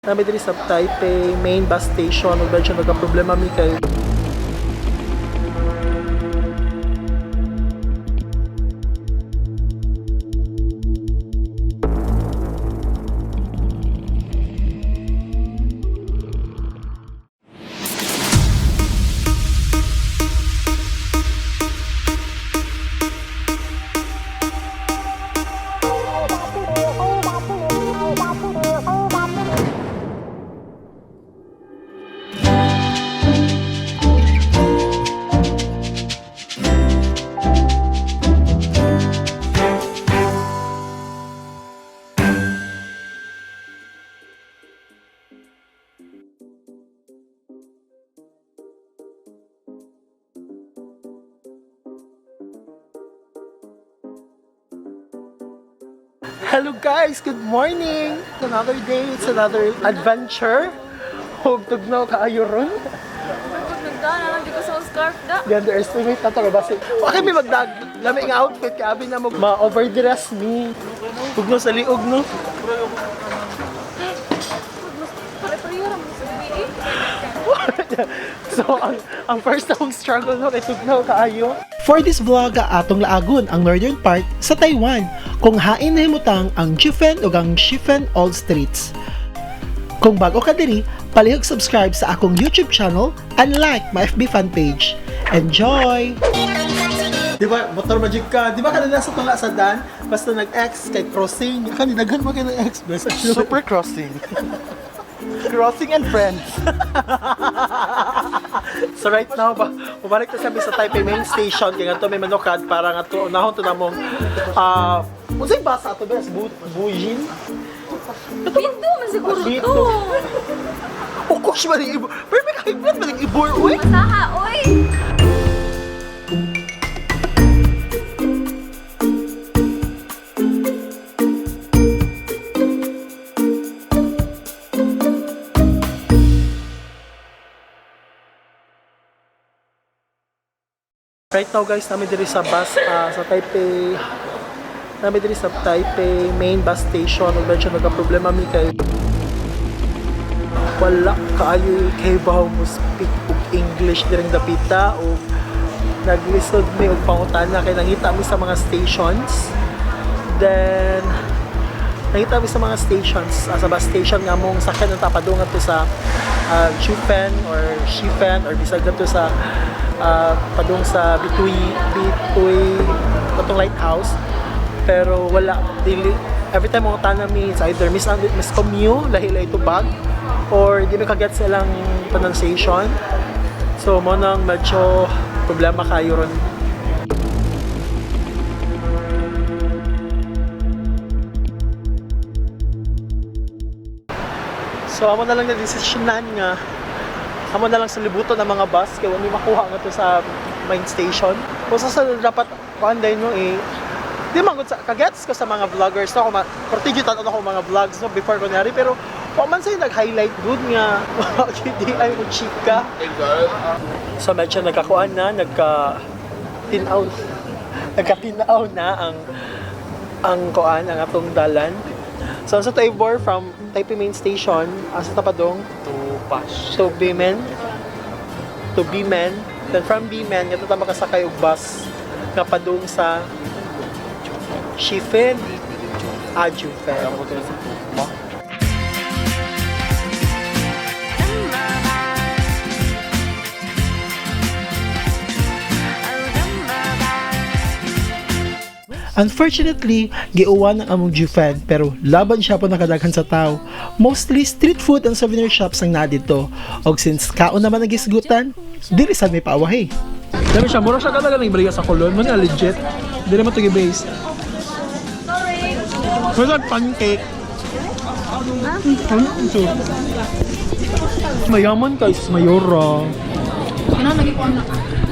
Nami diri sa Taipei main bus station ug medyo nagka-problema mi kay Hello guys, good morning. It's another day, it's another adventure. Hug tugnaw kaayo ron. Pag nagdaan, hindi ko sa scarf da. Di underestimate na to basi. Okay mi magdag lami nga outfit kay abi na mo ma-overdress mi. Tugnaw sa liog, no. Pare-pareho ra mo sa gabi eh. So ang first akong struggle, no, kay tugnaw kaayo. For this vlog, atong laagon ang northern part sa Taiwan kung hain nahimutang ang Jiufen ug ang Shifen Old Streets. Kung bago ka diri, palihog subscribe sa akong YouTube channel and like my FB fan page. Enjoy! Di ba, motor magic ka. Di ba kanina sa tula sa dan, basta nag-X kay crossing. Kanina daghan mo kay ng X. Basta Super crossing. Crossing and friends. So right now, ba, bumalik na kami sa Taipei main station kay ngadto may manukad para nga to unahon to namong unsay basa ato bes bu bujin? Binto man siguro Binto. to. Ukos man yung ibor. Pero may kahibot man yung ibor, uy. Masaha, oy! Right now guys, namin diri sa bus sa Taipei namin diri sa Taipei main bus station ug medyo nagka-problema mi kay wala kaayo kay bawo mo speak og English diring dapita o naglisod mi og pangutana kay nangita mi sa mga stations, then nangita mi sa mga stations sa bus station nga mong sakyan ang tapadung to sa Chufen or Shifen or bisag to sa padung sa Bituy Bituy katong lighthouse, pero wala dili. Every time mo tana mi, it's either miscommu lahi lahi tubag or di mi kaget sa ilang pronunciation. So mo nang medyo problema kayo ron. So amo na lang na desisyonan nga amo na lang sa libuton ng mga bus kay wala mi makuha nga to sa main station. Kung sa dapat kuan din no eh di man gud sa kagets ko sa mga vloggers no, ako portigyo tan ako mga vlogs no before kunyari, pero wa man say nag-highlight good nga di ay mo chika. So medyo nagkakuan na, nagka tinaw nagka-tinaw na ang kuan ang atong dalan. So sa Taibor from Taipei Main Station, asa ta padong To bash. to Bimen. To Bimen. Then from Bimen, ngadto ta makasakay og bus nga padung sa Shifen. Ah, Jufen. Unfortunately, giuwan ang among Jufen pero laban siya po nakadaghan sa tao. Mostly street food and souvenir shops ang naa dito. Og since kaon naman ang gisgutan, diri sad may paawahi. Dami siya, mura siya kadagan ng baliga sa kulon. Mo na legit. Dili mo to base. Sorry. What's that pancake? Ano ito? Mayaman guys, Mayora.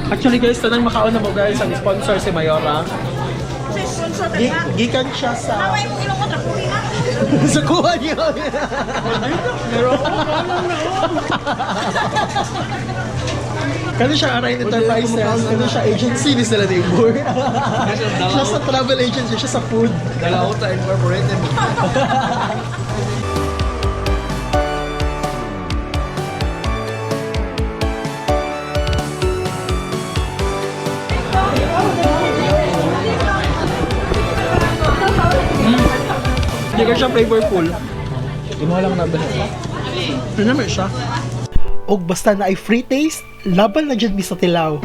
Actually guys, tanang makaon na mo guys, ang sponsor si Mayora. Gikan siya sa... Sa kuha niyo. Kano siya Arayan Enterprises, kano siya agency ni sila neighbor. Siya sa travel agency, siya sa food. Dalawta Incorporated. siya flavorful. Imo lang na ba? Pinamit siya. Og basta na ay free taste, laban na jud mi sa tilaw.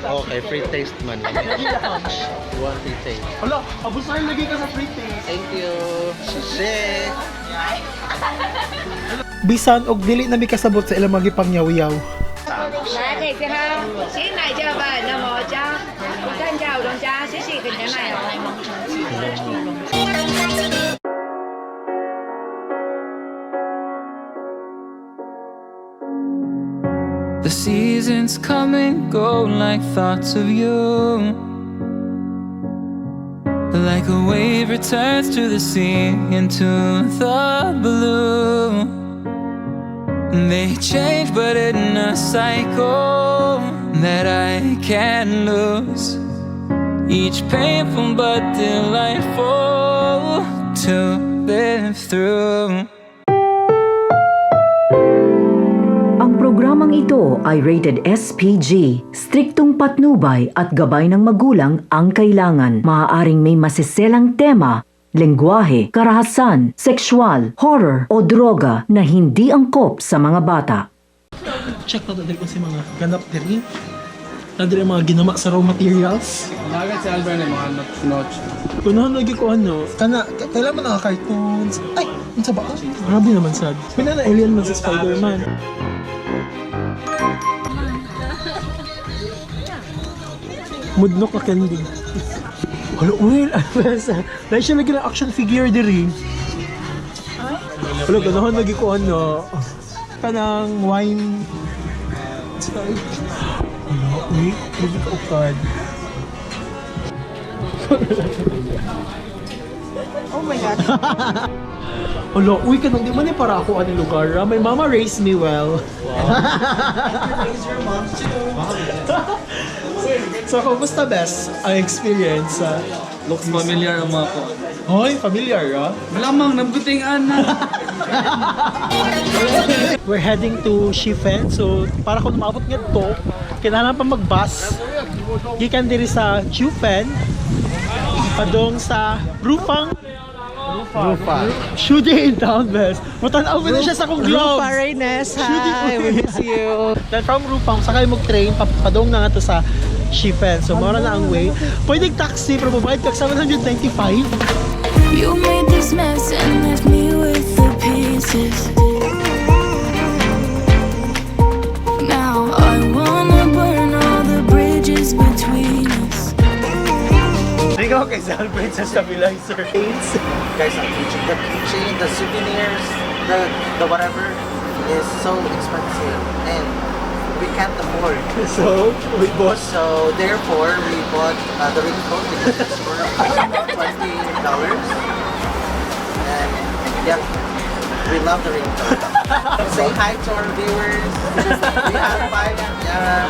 Okay, free taste man. You want free taste. Hala, abusahin lagi ka sa free taste. Thank you. Shit. Bisan og dili na mi kasabot sa ilang mga gipangyaw-yaw. 来，这边哈，先来这吧，那么加，不干加乌龙加，谢谢跟你买哦。 The seasons come and go like thoughts of you. Like a wave returns to the sea into the blue. They change, but in a cycle that I can't lose. Each painful but delightful to live through. Ang programang ito ay rated SPG. Striktong patnubay at gabay ng magulang ang kailangan. Maaaring may masiselang tema, lengguwahe, karahasan, sexual, horror o droga na hindi angkop sa mga bata. Check na dali kung sa mga ganap diri. Na diri ang mga ginama sa raw materials. Lagat si Albert ng mga notch. Kunahan lagi ko ano, kana kailan man naka cartoons. Ay, unsa ba? Grabe naman sad. Pina na alien man sa Spider-Man. Mudnok ka candy. Hala, well, dahil siya lagi ng action figure diri. Hala, ganahan lagi ko ano. Kanang wine. Hala, uy, lagi ka ukad. Hala, uy, kanang di man ni para ako ani lugar. Ah. My mama raised me well. Raise your mom too. So, kumusta best ang experience? Ah? Looks familiar ang mga ko. Hoy, familiar, ah. Malamang, nambuting ana. We're heading to Shifen. So, para kung umabot nga to, kailangan pa mag-bus. Gikan diri sa Chiufen, padong sa Rufang. Rufa. Shooting in town, best. Matanaw mo na siya sa akong gloves. Rufa Reynes, hi! We miss you. Then from Rufang, sakay mo train, padong na nga to sa Shifen. So, mora na ang way. Pwedeng taxi, pero babayad ka 795. You made this mess and left me with the pieces. Now I wanna burn all the bridges between us. Ikaw kay Albert sa stabilizer. Guys, ang keychain, the keychain, the souvenirs, the whatever is so expensive and we can't afford. So, we bought So therefore, we bought the raincoat because it's worth $20. And yeah, we love the raincoat. Say hi to our viewers. We have five. Yeah.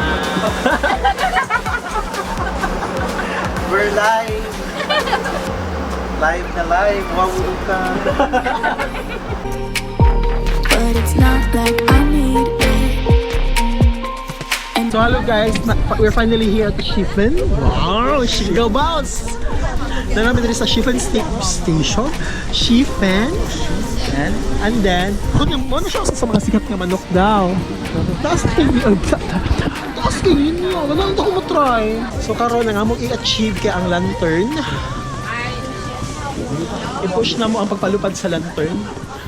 We're live. Live na live. Wow ka. But it's not like I need it. So hello guys, we're finally here at Shifen. Wow, Shigo Bounce! Na namin dito sa Shifen Station. Shifen. And then, kung mo na siya usa sa mga sikat nga manok daw. Taas kayo, taas kayo niyo. Wala na ako mo try. So karon na nga mo i-achieve kay ang lantern. I-push na mo ang pagpalupad sa lantern.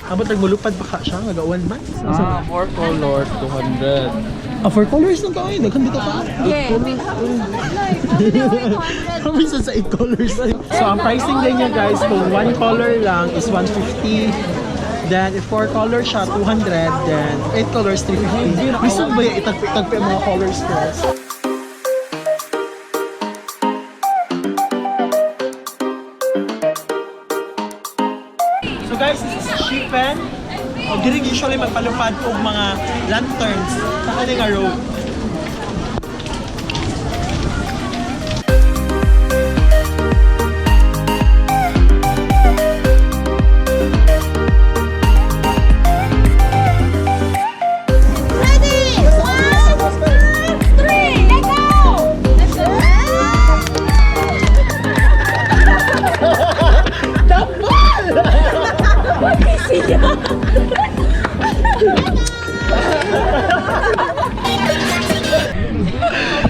Abot nagmulupad pa ka siya, nagawan man. Ah, 4 color, 200. Ah, four colors lang tayo. Daghan dito pa. Yeah. Kami sa 8 colors. So, ang pricing din niya guys, kung one color lang is 150. Then, if four colors siya, 200. Then, eight colors, 350. Gusto ba yung itagpi-tagpi ang mga colors ko? So guys, this is Shifen. O diri usually magpalupad og mga lanterns sa kani nga road. Ready! One, two, three, let go! Let's go!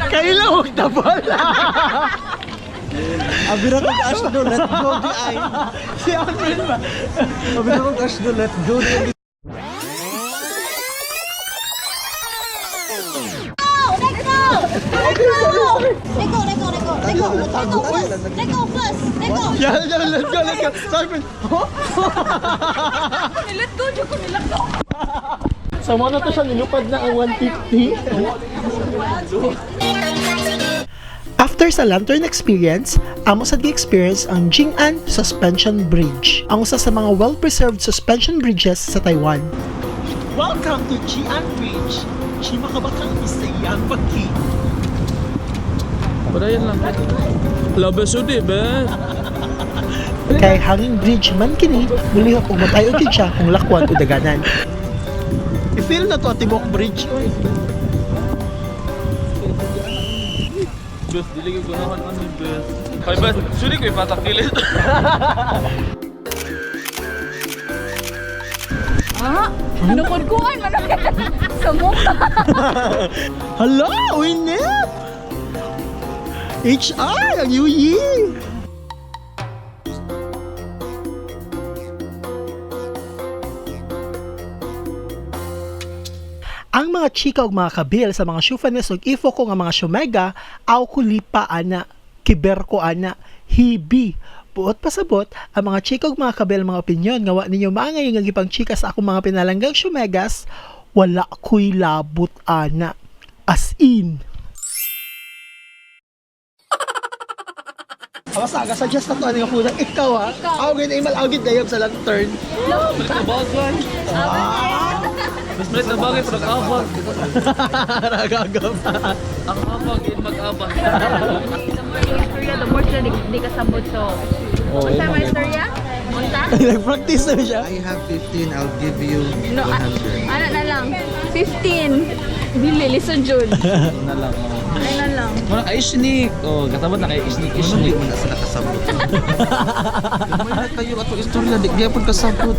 Kaila og tabal. Abira ko Ashdo, let go di ay. Si Alvin ba? Abira ko Ashdo, let go di ay. Let go! Let go! Let go, let go, let go. Let go, let go first. Let go first. Let go. Yeah, let's go, let's go. Sorry, friend. Let go, Joko. Let go. Sa mga na to siya, nilupad na ang 150. After sa lantern experience, amo sad gi-experience ang Jing'an Suspension Bridge, ang usa sa mga well-preserved suspension bridges sa Taiwan. Welcome to Jing'an Bridge. Chima ka ba kang isayang pagki? Padayon lang. Labas udi ba? Kay hanging bridge man kini, mulihok ug matayo gyud siya kung lakwan o daganan. I-feel na to tibok bridge. Bes, dili ko ganahan ano bes. Kay bes, suri ko ipatakilit. Ah, nukod-kuan man sa mukha. Hala, winip! HR, ang yuyi! Ang mga chika ug mga kabil sa mga syufanes ug ifo ko nga mga syumega, aw kulipa ana, kiberko ana, hibi. Buot pasabot, ang mga chika ug mga kabil mga opinyon nga wa ninyo maangay nga gipang chika sa akong mga pinalanggang syumegas, wala ko'y labot ana. As in. Awas aga, suggest na to ano yung kulang. Ikaw ha? Ikaw. Awgin, imal, awgin dayab sa lantern. Malit na bagay. Mas malit na bagay pero abag. Ragagam. Ang abag in mag-abag. The more yung istorya, the more sila di kasabot. So, unsa may istorya? Unsa? Nag-practice na siya. I have 15, I'll give you No, 100. ano na lang. 15. Dili, listen June. Ano na lang. Oh. Ay na lang. Muna kay isnik. Oh, katabot na kay isnik Ano isnik. di mo na sila kasabot? Gamay na kayo ato istorya, di gyapon kasabot.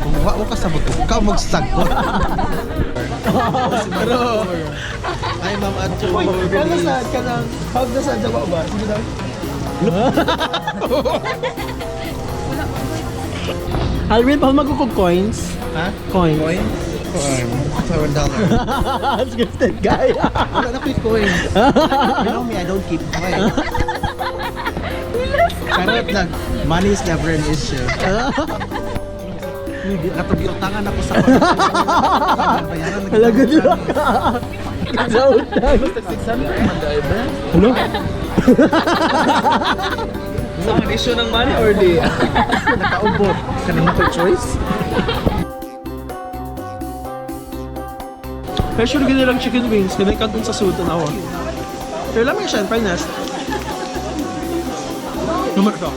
Kung wa mo kasabot, ikaw magsagot. Pero, Ay, Ma'am Acho. uy, kano saan ka ng, hug na saan sa ba? Sige daw. Alvin, pa magkukog coins? Ha? Coins. Coin? Coin. $7. Scripted guy. Wala na ko'y coins. You know me, I don't keep coins. Charot lang. Money is never an issue. Katong utangan ako sa bayaran na Wala, good luck. Sa utang. Basta 600 man dai ba? Ano? Sa man issue ng money or di? Nakaubo. Kanang mo choice? Pero sure ganun lang chicken wings. Ganun kantong sa suto na ako. Pero lamang siya, in fairness. Numero to.